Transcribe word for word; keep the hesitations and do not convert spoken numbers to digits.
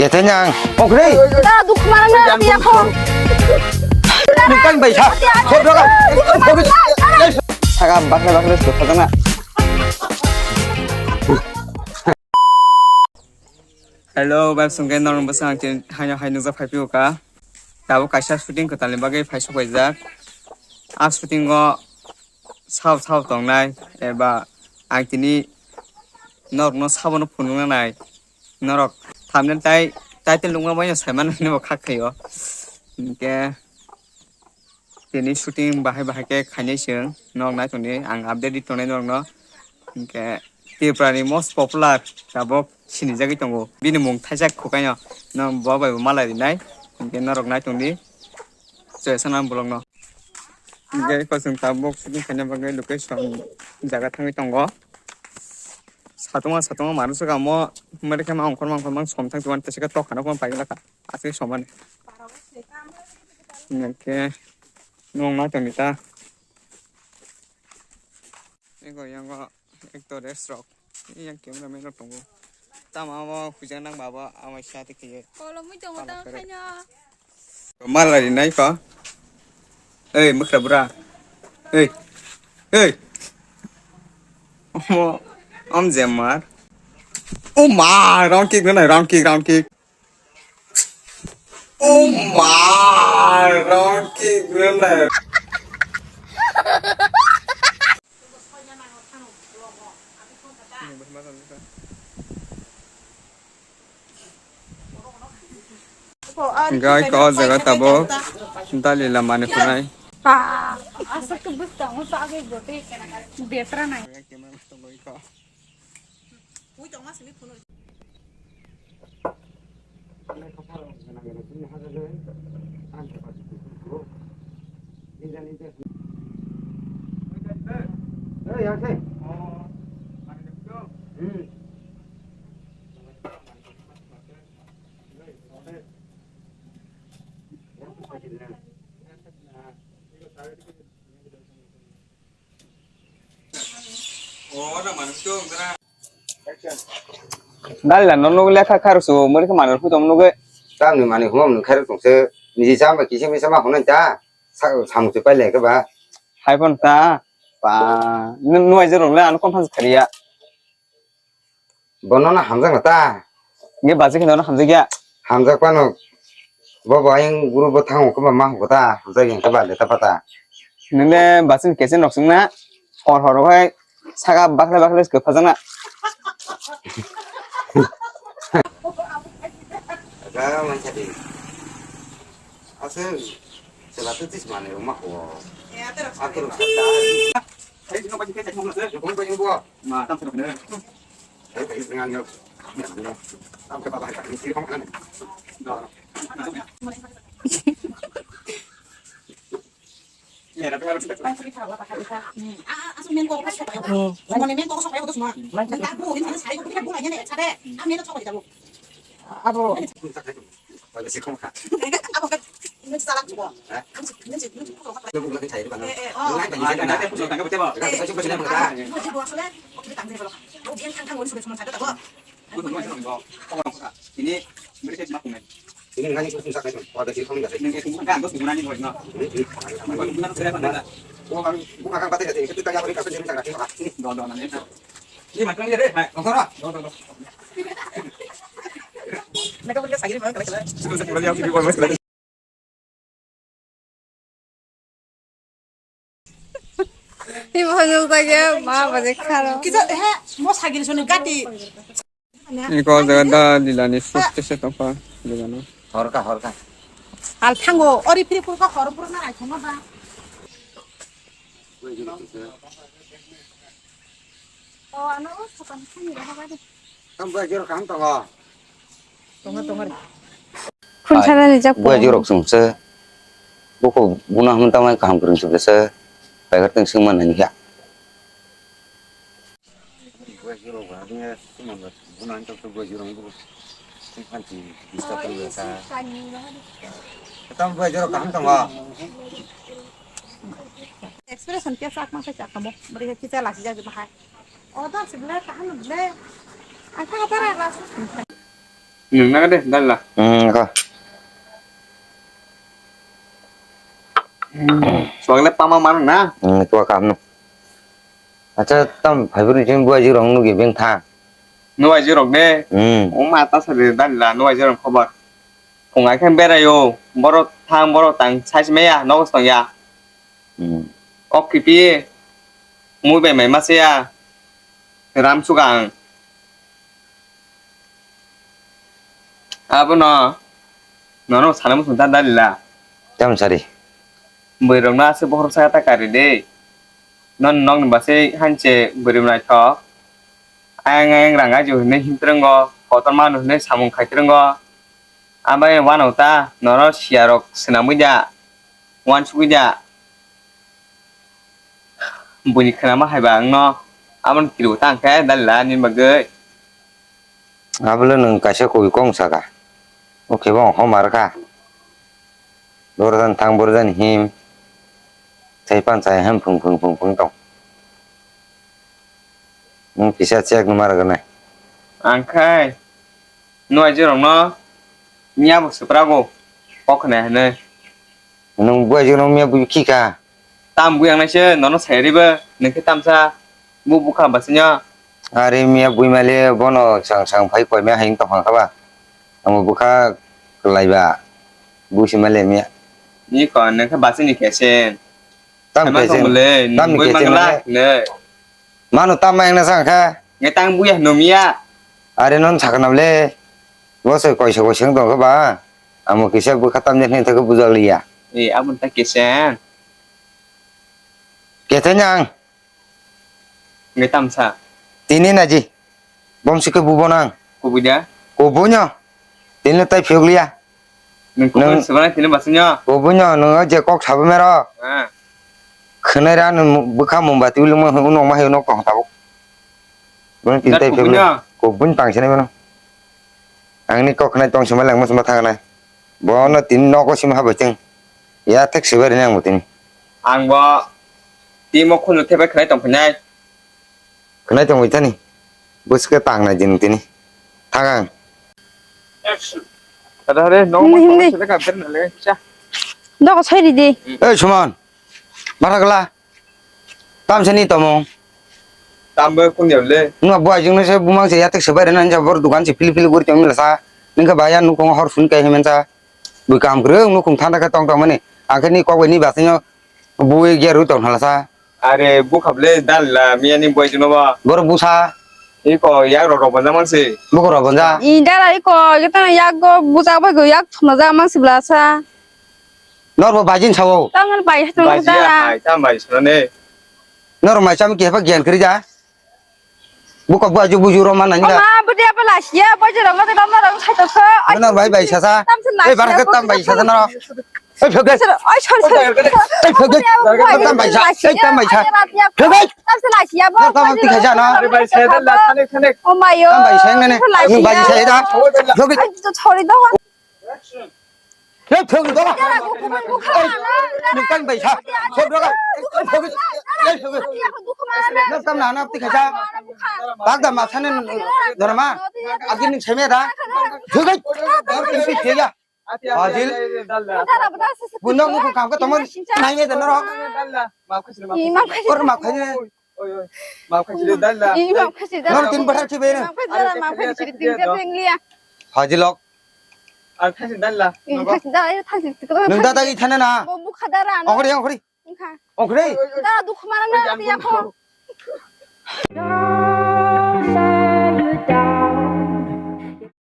Ete nyang. Okre. Da duk marang na dia ko. Nungkan bai sa. Ko doga. Saga bakle bakle su khajana. Hello, bab sungke norong bwsang ang tin haino hai nukjak phai phio ka. Tabuk kaisa shooting kwtalni bagwi phai sok paijak. A shooting o sao sao tongnai eba ang tini norokno sabono phunukna nai. Norok thumbnail tai title nukma bai no sai mano hinwi bo kha khaio. Hinkhe tini shooting bahai bahai khe khainai chwng. Norok nai tongdi, ang update di tongnai norokno. Hinkhe Tripura ni most popular tabuk sinijagwi tongo. Bini mung thaisa khukaino. Norok bo bai bo malai rinai. Hinkhe norok nai tongdi. Joyasana vlog no. Hinkhe eko chwng tabuk shooting khaina bagwi location jaga thangwi tongo. Satungma satungma manwi swkang mo, hwnba khe ma ongkhorma ongkhorma som thang tongmani tei se khe tok khana phano paigwlakha. Aswk somani. Hinkhe nwng nai tongdi ta. Ego yango ekto rest rok. Yang camera man rok tongo. Tamo abo huijak nang baba amai sa tei khe. Kolomwi tongo ta khaina. Malari nai pa. Ei, mukra bura. Ei. Ei. Omo, om jemar. Oh ma, round kick nai, round kick, round kick. Oh ma, round kick nai. Guys, ko jaga tabuk dali lama ni khwnai. Asa ke bus tango sa age gote betra nai. Dali la no nugwi lekha kharsu, mori khe manwi rwkhu tong nugwi. Tamni manwi hwnma mwnwi khairok tongse, niji chama kisa misa ma hwnwi ta, sa-, samung se pailai khe ba. Hai phano ta, ba, nung nuai je rok le ano confidence khariya. Bono no hamjak na ta. Nge baji kheno no hamjak ya. Hamjak pano. Bo bo ayang guru bo thango khe ba ma hwngo ta, hamjak yang khe ba le ta pata. Nung le baji kese nok sung na, hor hor hai. Saka bakle bakle kwphajakna. Aga mansa di. Asal selalu tis mana rumah ko. Atur kata. Ma tam sero ne. Ai, ai, dengan yo. Tam ke baba. Ini kiri kau mana? Abo. Ini beri saya cuma komen. Ini nggak ikut susah kan? Warga sih komen nggak sih? Nggak ikut kan? Bos gimana nih, bos? Nah. Bukan, bukan, bukan, bukan. Bukan, bukan, bukan. Itu kayak apa nih? Kasih jadi sangat. Ini doang, doang, nanti. Ini makan aja deh. Hai, kosong lah. Doang, doang, doang. Mereka boleh sakit banget kalau. Sudah, sudah, sudah, sudah. Ibo nukbaija ma baje kharo. Kisa, he, mo sagiri soni gati. Iko jaga da dilani suk tese tongkha dilano. Horka, horka. Al thango, ori phiri phurka hor phurna ai thoma ba. O ano o sokan thani ra ba de. Tam ba jor kam tongo. Khun sana rijak. Buai jorok chwngse. Buko guna hwn tamai kaham kwrwng chwngse. Paigar teng singma nani ya. Buai jorok ba, bunya singma ba, guna hwn tamai buai jorok buko. Sing phanti disturb kwrwng ka. Tam buai jorok kaham tongo. Expression khe chakma khe chakamo. Bwrwi khe kicha lasi jak bahai. O da sibla kaham bla. Ang kha tara la. Nwng na de, dalla. Hmm, ko. Suagle pama mano na? Hmm, tua kam no. Acha, tam phaibrwi jin buaji rong nugi beng tha. Nuaji rok de. Hmm. O ma ta sa de dalla, nuaji rok khobar. Phung ai khe berai o, borok thang, borok tang, sai se maya, nogo se tong ya. Hmm. Kok kipi, mui bai mai ma se ya. Ram suka ang. Abono, nono sana muchung ta dalila. Tam sari. Bwrwi rokno aswk bokhorok saka ta kari de. Non nokni basai hanse bwrwi naithok. Ayang ayang rang ajo hinwi himtwrwngo, kotor manu hinwi samung khaitwrwngo. Abai wanao ta, nono siyarok swnamwi da, wansugwi da. Buini khwnama haiba wngno, aboni kiribo ta hwnkhe dalila nini bagwi. Abole nwng kaisa koi kong saka. O khe bo wng homar kha. Borjani thang borjani him. Sai pan sai ham phung phung phung phung tong. Nwng kisa chek numa rwgwnai. Ang khai. Nuaijwk rokno miya bo swprago kok khna hinwi. Nwng buaijwk rok miya bui khika. Tam bui ang naise nono sai riba nwng khe tamsa bu bukha basino. Are miya bui male bono sang sang phai koi ma haing tong kha ba. Amo bukha kwlai ba. Bu si male miya. Ni ko nwng khe basini khe sen. Tam khe sen. Tam khe sen. Mano tam ma wngna chang kha. Nge tang buya hino miya. Are non saknam le. Bo se koisa koisa wng tong kha ba. Amo kisa bwkha tam de hwnwi thangkhe bujak liya. E, abo ta kesen. Kethai nang. Nge tamsa. Tini naji. Bom sikhe bubo nang. Kubui da? Kubui no. Tini tai phiyok liya. Nwng kubui swbana tini basingyo. Kubui no, nwng je kok sabo mero. Ah. Khwnai ra nwng bwkha mung bati uli mo hwnwi nokma hayo nok tong tabuk. Bwrwng tini tai phiyok liya. Kubui no. Kubui tang sini bono. Angni kok khwnai tong sima langma sima thangnai. Bono tini nogo sima habai chwng. Ya thek sibai rini ang bo tini. Ang bo timo khunu thebai khwnai tong phinai. Khwnai tongwi thani. Bwswkhe tangnai di nwng tini. Thang ang. Action. Ada hore, no, hindi, hindi. Dogo soi di di. Ei, Suman. Bara gala. Tamsani tomong. Tambo kun yole. Nungba buai jingno se bumang se yatek se bai rena nja bor dukan se pili pili guri tong mila sa. Ningka baya nukung hor sun kai hemen sa. Bui kam kwrwng nukhung thanda khe tong tong mani. Angkhe ni kok bai ni basingyo bui geru tong thala sa. Are bukhap le dal la miya ni boi jino ba. Boro busa. Iko yak rok rok bonja mansi. Buko rok bonja. I dara iko yeta yak go busa bai go yak thumna ja mansi bla sa. Nor bo bajin sao. Tang bai thumna dara. Bai tam bai sunane. Nor mai cham ke ba gyan kri ja. Buka buaju buju roma nani da. Oma, budi apa lasiya, baju rong lagi rong rong sai tokso. Benar bai bai sasa. Tam sen lasiya. Eh, barak tam bai sasa naro. Eh, phege. Ai, sorry, sorry. Eh, phege. Tam bai sa. Eh, tam bai sa. Phege. Tam sen lasiya, bo. Tam tik khaja na. Are bai sa da la, thane, thane. Oma yo. Tam bai sa nene. Bai sa da. Phege. Ai, to sorry do. Hei, phiyok ni dora. Nung tang bai sa. Phiyok dora. Hei, phiyok. Hei, phiyok. Nung tang na na pti khaisa. Bak da ma sane dora ma. Agin ning seme da. Phiyok. Dor kin si phiyok ya. Hajil. Bunda nung kam ka tomon. Nai me da noro. Kor ma khaine. Oi, oi. Maaf kasi deh, dal lah. Ih, maaf kasi deh. Nor tin bahar ki bene. Maaf kasi deh, maaf kasi deh, tin bahar yang liya. Haji lok. Al kasi dal lah. Ih, kasi deh, ayo kasi deh. Nung dada i thana na. Bo bukha dara. Ongkri, ongkri. Ongkha. Ongkri. Dara dukh mara na, oi, ya ko.